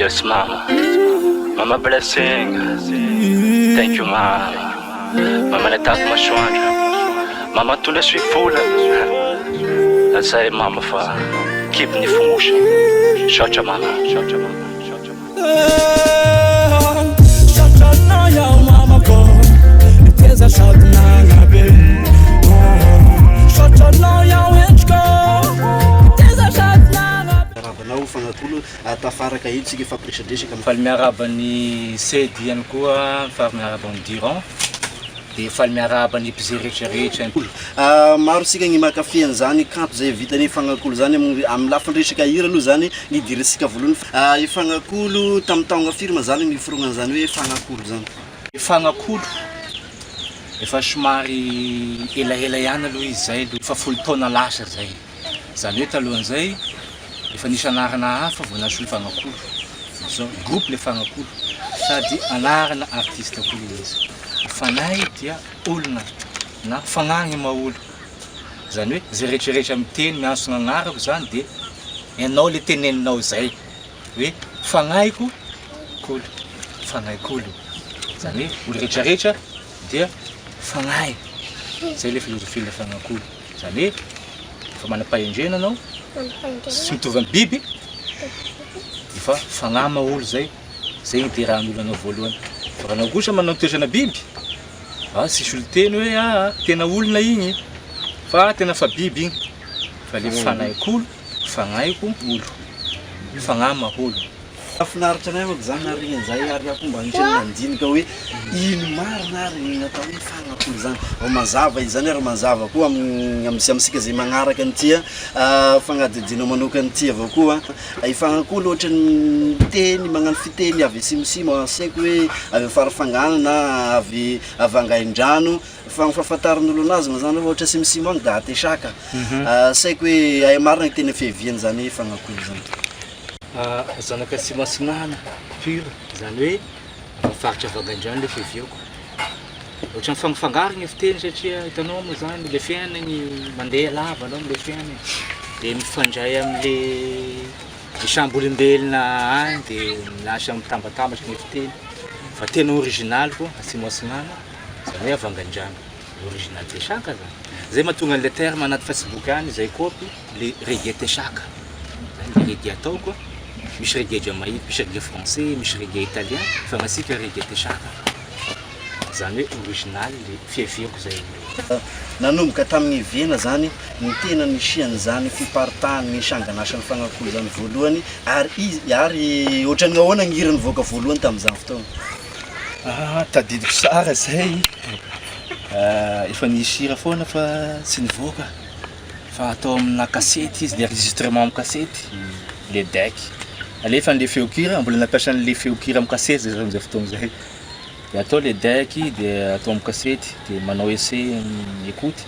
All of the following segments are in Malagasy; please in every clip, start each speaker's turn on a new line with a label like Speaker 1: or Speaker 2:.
Speaker 1: Yes mama. Mama blessing. Thank you mama. Mama natako masoandro. Mama nitondra sy vola. Zay mama fa kibony fonosy. Misaotra mama. Misaotra mama. Misaotra mama.
Speaker 2: Miarahaba anao Fagnakolo, tafaraka eto isika hifampiresadresaka.
Speaker 1: Faly miarahaba an'i Sedy ihany koa, faly miarahaba an'i Durand, dia faly miarahaba ny mpijery rehetra rehetra.
Speaker 2: Maro isika ny mankafy an'izany kanto izay vitan'i Fagnakolo izany amin'ny lafiny resaka hira aloha izany ny idirantsika voalohany. I Fagnakolo tamin'ny taogna firy ma zany niforognan'izany hoe Fagnakolo izany?
Speaker 1: Fagnakolo, efa somary elaela ihany aloha izy izay, efa folo taona lasa izay. Izany hoe talohan'izay efa nisy anarana hafa vao nasolo Fagnakolo. Zao groupe le Fagnakolo sady anarana artiste koa le izy. Fanahy dia olona na fagnahy maha olo. Izany hoe zay rehetra rehetra miteny miantso ny agnarako zany de ianao le teneninao zay hoe fagnahiko kolo, fagnahy kolo. Izany hoe olo rehetra rehetra dia fagnahy. Zay le philosophie le Fagnakolo. Izany hoe efa manam-pahendrena anao, tsy mitovy amin'ny biby, efa fagnahy maha olo zay, zay no iterahan'olo anao voalohany. Fa raha anao kosa manao toetrana biby, ah tsisy olo hiteny hoe ah tena olona igny fa tena fa biby igny, fa le fagnahiko olo, fagnahiko olo, fagnahy maha olo.
Speaker 2: Mahafinaritra anay manko zany nahare an'izay ary aho koa mba anisan'ny nandinika hoe ino marina ary ny atao hoe fagnakolo zany. Vao mazava izany ary mazava koa amin'ny amintsika izay magnaraka an'ity fagnadihadiana manokana ity avao koa. I fagnakolo ohatran'ny miteny magnano fiteny avy asimosimo tsy haiko hoe avy amin'ny Farafangana na avy avy Angaindrano fa ny fahafantaran'olo anazy moa zany ohatra asimosimo agny da Atesaka. Tsy haiko hoe aia marina ny tena fiavian'izany fagnakolo zany.
Speaker 1: Zanaka Atsimo Atsinanana pur, izany hoe avy amin'ny faritra Vangaindrano ilay fiaviako. Ohatran'ny mifangafangaro ny fiteny satria hitanao moa izany ilay fiainana mandeha lava anao amin'ilay fiainana e, dia mifandray amin'ilay samby olombelona any dia lasa mitambatambatra ny fiteny. Fa tena original koa Atsimo Atsinanana, izany hoe Vangaindrano, original Tesaka zany. Zay mahatonga an'ilay terme anaty facebook any izay kôpy le reggae Tesaka. Zany le reggae ataoko, misy reggae Jamaïque, misy reggae français, misy reggae italien, fa ny antsika reggae Tesaka. Zany hoe original le fiaviako zay.
Speaker 2: Nanomboka tamin'ny Vena zany ny tena nisian'izany fiparitahan'ny sanganasan'ny Fagnakolo izany voalohany ary izy ary ohatran'ny ahoana ny hira nivoaka voalohany tamin'izany fotoana?
Speaker 1: Ah, tadidiko tsara zay, efa nisy hira foana fa tsy nivoaka. Fa atao amina kasety izy, le enregistrement amin'ny kasety, le deck. Alefa an'le feon-kira, mbola nampiasa an'le feon-kira amin'ny kasety zay tamin'izay fotoana izay. De atao le deck de atao amin'ny kasety de manao essai écoute.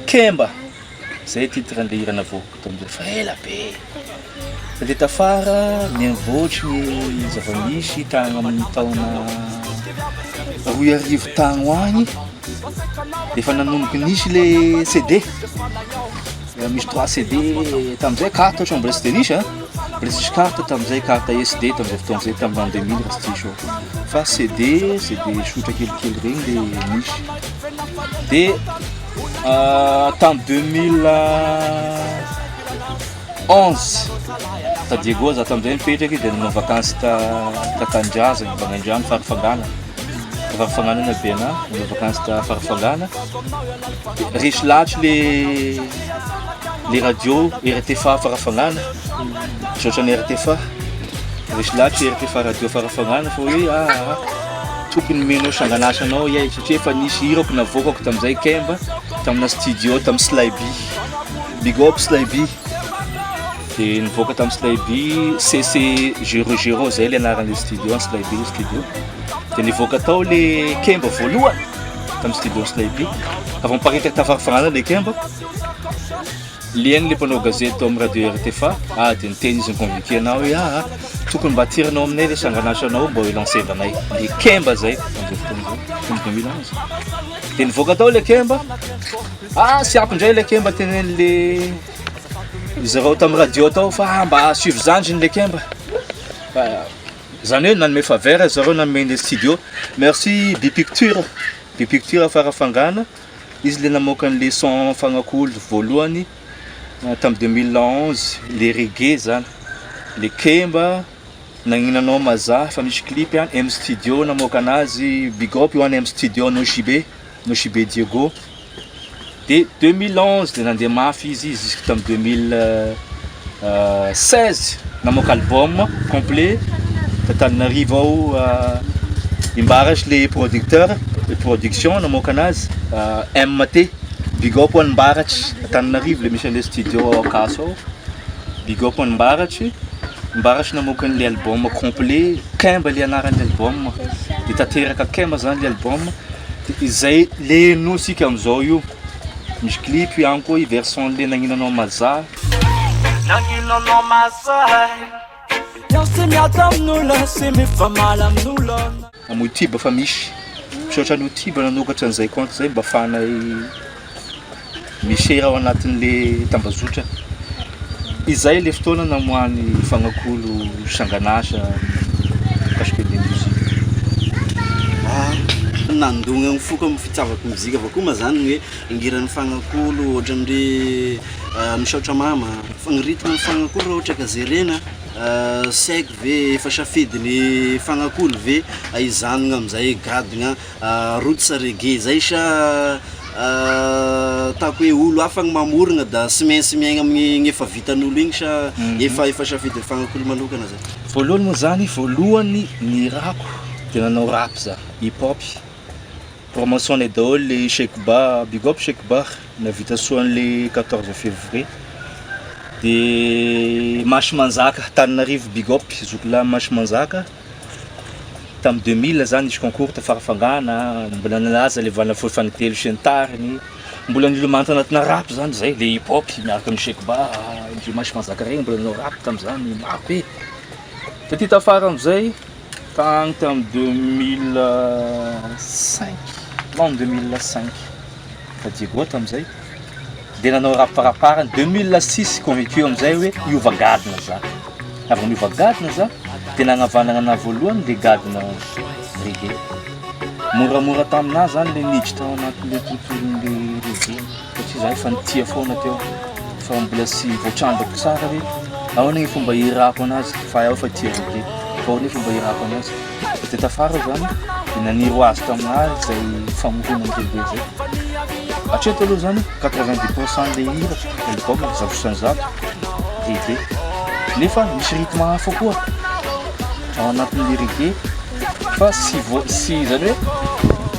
Speaker 1: Kemba! Zay titre an'le hira navoakako tamin'izay fa ela be. Fa de tafara nivoatry ny zava-misy tagny amin'ny taona 2000 tagny ho agny. Efa nanomboka nisy le CD, misy 3 CD tamin'izay carte ohatry mbola tsy de nisy a, mbola tsisy carte tamin'izay, carte SD tamin'izay fotoana izay tamin'ny l'an 2000 raha tsy diso aho, fa CD, CD sotra kelikely regny le nisy, de tamin'ny 2011 ta Diego za tamin'izay nipetraky de nanao vakansy ta ta Tanindrazana, Vangaindrano Farafangana. Farafangana be ana, nanao vakansy ta Farafangana. De resy lahatry le le radio RTFA Farafangana, misaotra ny RTFA, resy lahatry RTFA radio Farafangana fa hoe ah tokony omenao sanganasa anao iay satria efa nisy hirako navoakako tamin'izay Kemba tamina studio tamin'ny Sly B, big up Sly B. De nivoaka tamin'ny Sly B CC zéro zéro zay le anaran'le studio any Sly B le studio. De nivoaka tao le Kemba voalohany tamin'ny studio Sly B. Avy miparitaka tao Farafangana le Kemba. Liany le mpanao gazety tao amin'ny radio RTFA, ah de niteny izy ni-convoquer anah hoe ah tokony mba atiranao aminay le sanganasanao mba ho lancer-vanay. Le Kemba zay tamin'izay fotoana izay, tamin'ny 2011. De nivoaka tao le Kemba, ah tsy ampy indray le Kemba tenen'le Izy ireo tamin'ny radio tao fa mba suivre zandriny le kemba. Fa Zany hoe nanome faveur zareo nanome ny studio. Merci Bipicture, Bipicture Farafangana, izy le namoaka an'le son Fagnakolo voalohany tamin'ny 2011, le reggae zany, le Kemba, Nagninanao Maza, efa misy clip any, M Studio namoaka anazy, big up ho an'i M Studio Nosy-Be, Nosy-Be Diego. De 2011 de nandeha mafy izy jusque tamin'ny 2016 namoaka album complet t'Antananarivo ao Imbarasy le producteur de production namoaka anazy MT big up ho an'i Mbaratry Antananarivo le misy an'le studio ao Ankatso ao big up ho an'i Mbaratry Mbaratry namoaka an'le album complet Kemba le anaran'ny album de tanteraka Kemba zany le album Izay le henointsika amin'izao io. Misy clip ihany koa i version le Nagnino Anao Maza.
Speaker 3: Nagnino anao maza Iaho tsy miady amin'olona sy mifamaly amin'olona.
Speaker 1: Amin'ny youtube efa misy. Misaotra an'i youtube nanokatra an'izay compte izay mba afahanay misera ao anatin'le tambazotra. Izay le fotoana namoahan'ny Fagnakolo sangan'asa mikasika an'le mozika.
Speaker 2: Nandogna ny foko amin'ny fitiavako mozika avao koa ma zany ny hoe ngiran'ny Fagnakolo ohatran'ny hoe misaotra mama, fa ny rythme ny Fagnakolo raha ohatra ka jerena tsy haiko ve efa safidin'ny Fagnakolo ve hijanona amin'izay gadona Roots reggae zay sa ataoko hoe olo hafa ny mamorogna da sy maintsy miaigna amin'ny efa vitan'olo igny sa efa efa safidin'ny Fagnakolo manokana zay?
Speaker 1: Voalohany moa zany, voalohany nihirako de nanao rap za, hip hop, promotion nay daholo le Cheikh Ba, big up Cheikh Ba nahavita soa an'le 14 février, de Masy Manjaka Antananarivo big up zokilahy Masy Manjaka. Tamin'ny 2000 zany nisy concours tao Farafangana, mbola nalaza le Vanafolo Fanintelo sy ny tariny, mbola nilomano tanatina rap zany zay, le hip hop miaraka amin'ny Sheik Ba, ndry Masy Manjaka regny mbola nanao rap tamin'izany, maro be. Taty tafara amizay, tagny tamin'ny 2005, l'an 2005, fa Diego tamin'izay, de nanao rap faraparany, 2006 convaincu amizay hoe hiova gadona za. Avy niova gadona za de nagnavanana anahy voalohany le gadona reggae. Moramora taminah zany le niditra tao anatin'le tontolon'le reggae satria za efa nitia foana teo fa mbola tsy voatrandrako tsara hoe ahoana ny fomba hihirako anazy fa aho efa tia reggae fa ahoana ny fomba hihirako anazy. Fa de tafara zany de naniry ho azy taminah zay famoronana reggae zay. Hatreto aloha zany 90 pourcent le hira album 100% reggae nefa misy rythme hafa koa ao anatin'le reggae fa sy vo sy zany hoe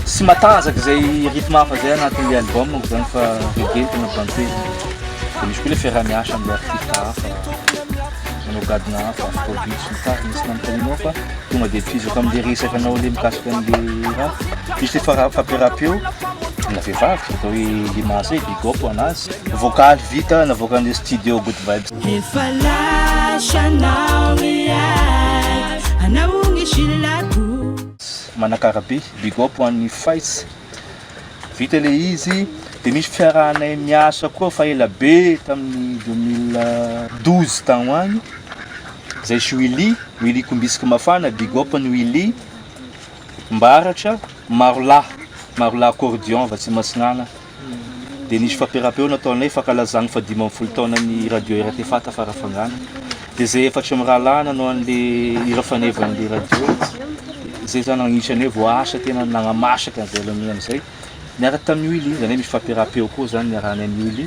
Speaker 1: sy matanjaka zay rythme hafa zay anatin'le album manko zany fa reggae no tena bantehina de misy koa le fiaraha-miasa am'le artiste hafa manao gadona hafa afrobeat sy ny tariny sy nanontanianao fa tonga de tohizako am'le resaka anao le mikasika an'le raha misy le fampiaraham-peo na vehivavy atao hoe Lima zay big up ho anazy vocal vita navoakan'le studio Good Vibes.
Speaker 3: Efa lasanao ny ahy, anao ny silako.
Speaker 1: Manakara be, big up ho an'ny Fights. Vita le izy, de misy fiarahanay miasa koa fa ela be tamin'ny 2012 tagny ho agny, zay sy Willy, Willy Kombisky Mafana, big up an'i Willy, Mbaratra, Marolahy, Marolahy accordion avy atsimo atsinanana. Dia nisy fampiaraham-peo nataonay fankalazagna faha-15 taonan'ny radio RTFA Farafangana. Dia izay efatry mirahalahy nanao an'le hira fanevan'le radio. Izay zany agnisan'ny hoe voaasa tena nagnamasaka an'izay lanonana izay. Niaraka tamin'i Willy, izany hoe misy fampiaraham-peo koa zany niarahanay amin'i Willy.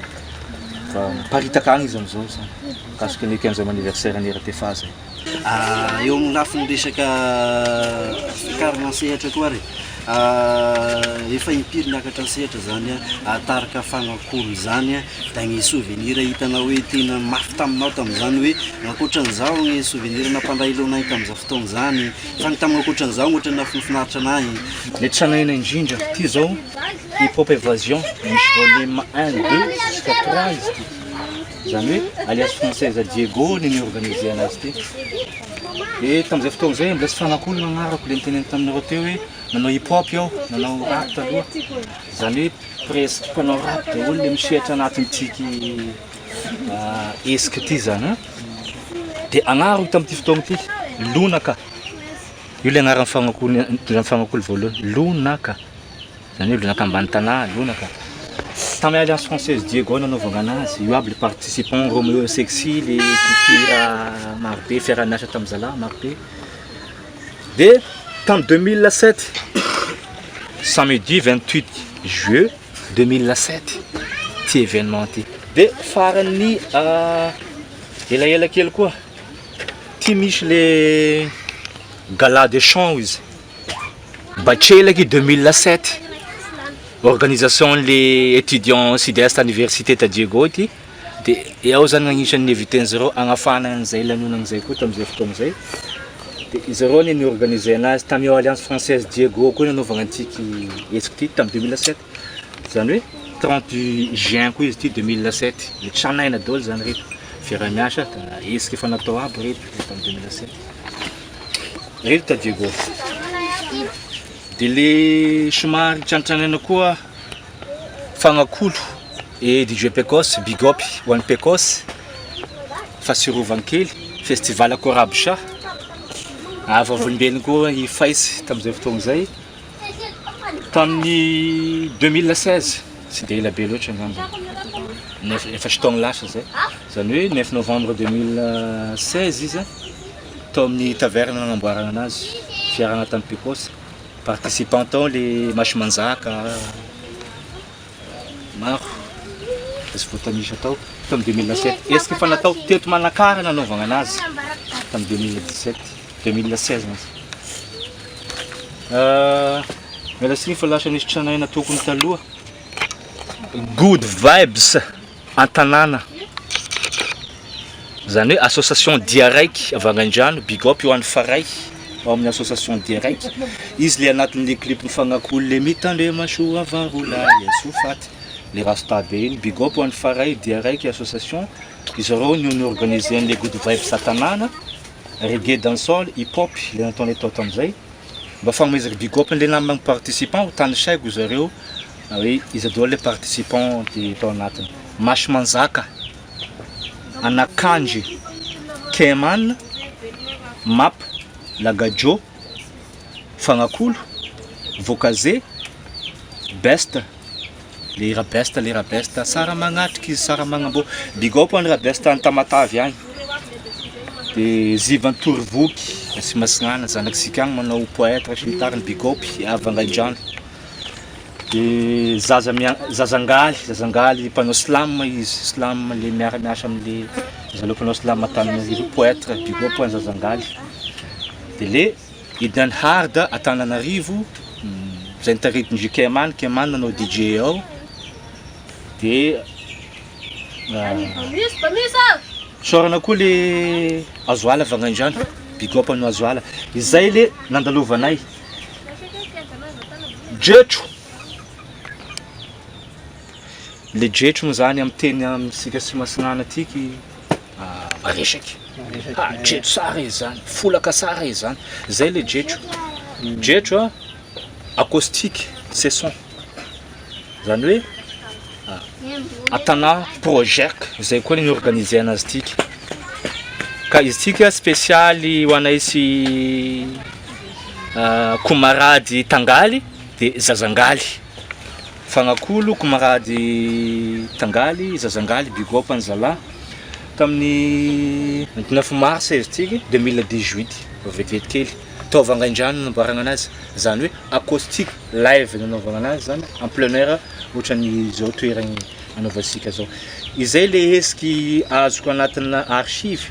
Speaker 1: Fa miparitaka agny izy amin'izao zany, mikasika ny quinzième anniversaire ny RTFA zay.
Speaker 2: Eo amin'ny lafiny resaka fiakarana an-tsehatra koa ary efa impiry niakatra an-tsehatra zany tarika Fagnakolo zany da ny souvenir hitanao hoe tena mafy taminao tamin'izany hoe ankoatran'izao ny souvenir nampandray lona ahy tamin'izao fotoana izany fa ny tamin'ny ankoatran'izao ohatran'ny nahafinaritra anahy.
Speaker 1: Ilay tranaina indrindra ty zao Hip Hop Evasion misy volume un, deux jusqu'à trois izy ty. Izany hoe Alliance Française Diego no ni-organiser anazy ity. Dia tamin'izay fotoana izay mbola tsy fanakolo no agnarako, ilay niteneniko taminareo teo hoe nanao hip hop aho, nanao rap taloha. Izany hoe presque mpanao rap daholo ilay misehatra anatin'ity hesika ity izany an. Dia agnarako tamin'ity fotoana ity, Lonaka. Io le agnaran'ny fagnakolo nitondrany fagnakolo voalohany, Lonaka. Zany hoe lonaka ambany tanà, lonaka. Tamin'ny Alliance Française Diego nanaovagna anazy, io aby le participant, Roméo Sexy, le mpihira marobe, fiaraha-miasa tamin'ny zalahy marobe. De tamin'ny 2007, samedi 28 juillet 2007 ty événement ty. De faran'ny elaela kely koa, ty misy le gala de chant hoy izy. Batrelaky 2007, organisation le étudiant sud-est université ta Diego ty, de iaho zany agnisan'ny invité-n'ny zareo agnafana an'izay lanonana zay koa tamin'izay fotoagna zay, de zareo anie ni-organiser anazy tamin'ny Alliance Française Diego koa nanaovagna antiky hetsiky ty tamin'ny 2007, zany hoe 30 juin koa izy ty 2007, de tranaina daholo zany reto, fiaraha-miasa hetsika efa natao aby reto tamin'ny 2007. Reto ta Diego. De le somary tranatranaina koa Fagnakolo et DJ Pecos, big up ho an'i Pecos, Fahatsiarovana kely, festival Korabcha, vavolombelona koa i Faisy tamin'izay fotoagna izay, tamin'ny 2016, tsy de ela be loatra angamba, neuf efatry taogno lasa zay, zany hoe neuf novembre 2016 izy tao amin'ny taverne nanamboarana anazy, fiarahana tamin'i Pecos. Participant tao le Masimanjaka, maro tsy voatanisa tao tamin'ny 2007. Est-ce que efa natao teto Manakara nanaovagna anazy tamin'ny 2017, 2016 mantsy. Miala tsiny fa lasa nisy tranaina tokony taloha. Good vibes an-tanàna. Zany hoe association dia raiky avy Angandrano, big up io an'i Faray ao amin'ny association dia raiky. Izy le anatin'le clip mifagnakolo le mitandrema soa varolahy soa faty le rasta be iny, big up ho an'i Faray dia raiky association. Izy ireo no ni-organiser an'le good vibes an-tanàna, reggae dancehall, hip hop le nataonay tao tamin'izay. Mba fagnomezako big up an'le namagna participant ho tanisaiko zareo hoe iza daholo le participant de tao anatiny. Masimanjaka, Anakandry, Cayman, Map, Lagajo, Fagnakolo, Vokaze, Best, le hira Best, le hira Best, sara magnatrika izy, sara magnambô, big up ho an'i Rabest any Tamatave agny, de Ziva Antorivoky, Asimasignana, zanak'isika agny manao poète sy ny tariny, big up, avy Angaindrano. De zaza mia- zazangaly, zazangaly mpanao slam izy, slam le miara-miasa am'le zareo mpanao slam Antananarivo poète, big up ho an'i zazangaly. De le Eden Hard Antananarivo zay notaritin-dry Keman, Keman nanao DJ ao, de isaorana koa le Azoala avy Angaindrano, big up anao Azoala, izay le nandalovanay. Dretro, le dretro moa zany amin'ny teny amintsika Simasinana atiky maresaky, ah dretro tsara izy zany, folaka tsara izy zany, zay le dretro, dretro a acoustique session, zany hoe Antana project zay koa ni-organiser anazy tiky, ka izy tiky spesialy ho anay sy Komarady Tangaly de Zazangaly, Fagnakolo Komarady Tangaly Zazangaly big up any zalah, tamin'ny 29 mars izy tiky 2018 vetivety kely, tao Vangaindrano nanamboarana anazy, zany hoe acoustique live nanaovana anazy zany en plein air ohatran'izao toerany anaovantsika zao, izay le hesiky azoko anatina archive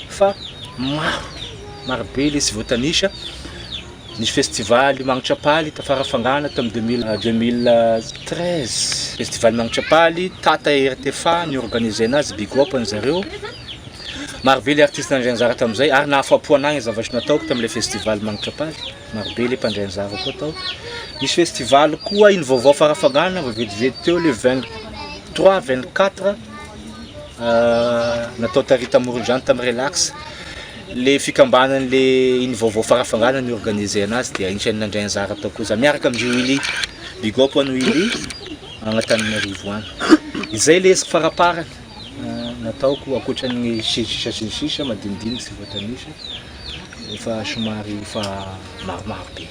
Speaker 1: fa maro maro be le tsy voatanisa, nisy festival Magnitrapaly Tafarafangana tamin'ny 2013, festival Magnitrapaly Tata RTFA ni-organiser anazy big up anjareo, maro be le artiste nandray anjara tamin'izay ary nahafapo anahy ny zavatra nataoko tamin'le festival Magnitrapaly, maro be le mpandray anjara koa tao, nisy festival koa iny vaovao Farafangana vao vetivety teo le 23 24 natao tary Tamorondrano tamin'ny relax, le fikambanan'le iny vaovao Farafangana ni-organiser anazy de anisan'ny nandray anjara tao koa za miaraka amindry Willy, big up ho an'i Willy agny Antananarivo agny, izay le hesiky faraparany nataoko ankoatran'ny sisa sy ny sisa madinidinika sy voatanisa. Efa somary efa maromaro be.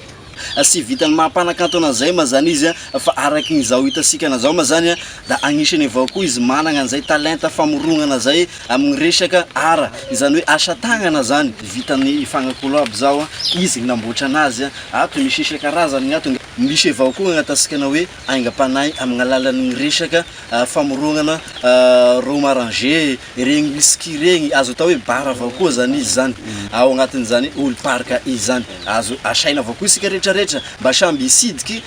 Speaker 2: Tsy vitan'ny maha mpanakanto an'izay ma zany izy fa araky ny izao hitantsika an'izao ma zany da agnisany avao koa izy managna an'izay talenta famorognana zay amin'ny resaka art, izany hoe asa tagnana zany, vitan'ny Fagnakolo aby zao izy ny namboatra anazy, ato misy isan-karazany ny ato, misy avao koa agnatantsika na hoe aingam-panahy amin'ny alalan'ny resaka famorognana rhum arrangé, Regny whisky regny azo atao hoe bar avao koa zany izy zany ao agnatin'izany Old Park izany. Azo asaina avao koa isika rehetrarehetra mba samby hisidiky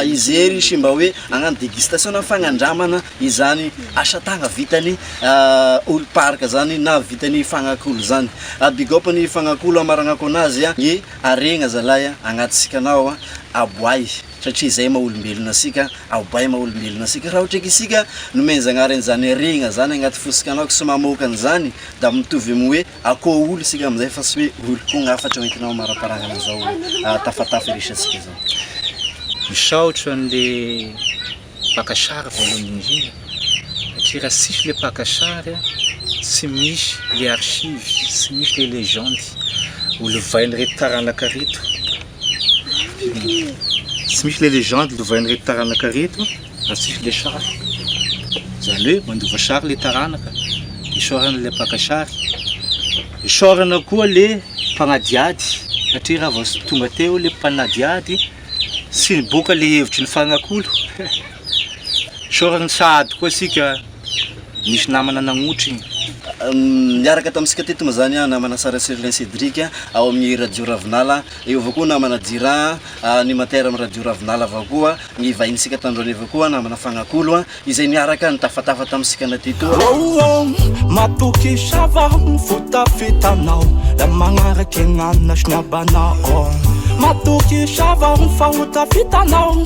Speaker 2: hijery sy mba hoe hagnano dégustation na fagnandramana izany asa tagna vitan'ny Old Park zany na vitan'ny Fagnakolo zany. Big up ny Fagnakolo amaragnako anazy ny haregna zalahy agnatintsikanao aboay. Satria izay maha olombelona antsika, aobay maha olombelona antsika, raha ohatra ka isika nomen-Zagnahary an'izany harena zany agnaty fosika anao ka tsy mamoaka an'izany da mitovy amin'ny hoe akoho olo isika amin'izay fa tsy hoe olo. Koa ny hafatra hoentinao amaraparagna an'izao tafatafa iresantsika izao.
Speaker 1: Misaotra an'le mpaka sary voalohany indrindra satria raha tsisy le mpaka sary tsy misy le archive, tsy misy le legende ho lovain'ireto taranaka ireto. Tsy misy le legende lovain'ireto taranaka ireto raha tsisy le sary. Izany hoe mandova sary le taranaka, isaorana le mpaka sary, isaorana koa le mpanadihady satria raha vao tonga teo le mpanadihady tsy niboaka le hevitry ny fanakolo. Isaorana sahady koa isika nisy namana nagnotrigny.
Speaker 2: Niaraka tamintsika teto moa zany namana Sara Serlin Cédric ao amin'ny radio Ravinala, eo avao koa namana Dira animateur amin'ny radio Ravinala avao koa, ny vahinintsika tandroany avao koa namana Fagnakolo izay niaraka nitafatafa tamintsika teto.
Speaker 3: Oh oh, matokisa va fotafita-nao, la magnaraky gn'anasy ny abanao. Matokisa va fa ho tafitanao.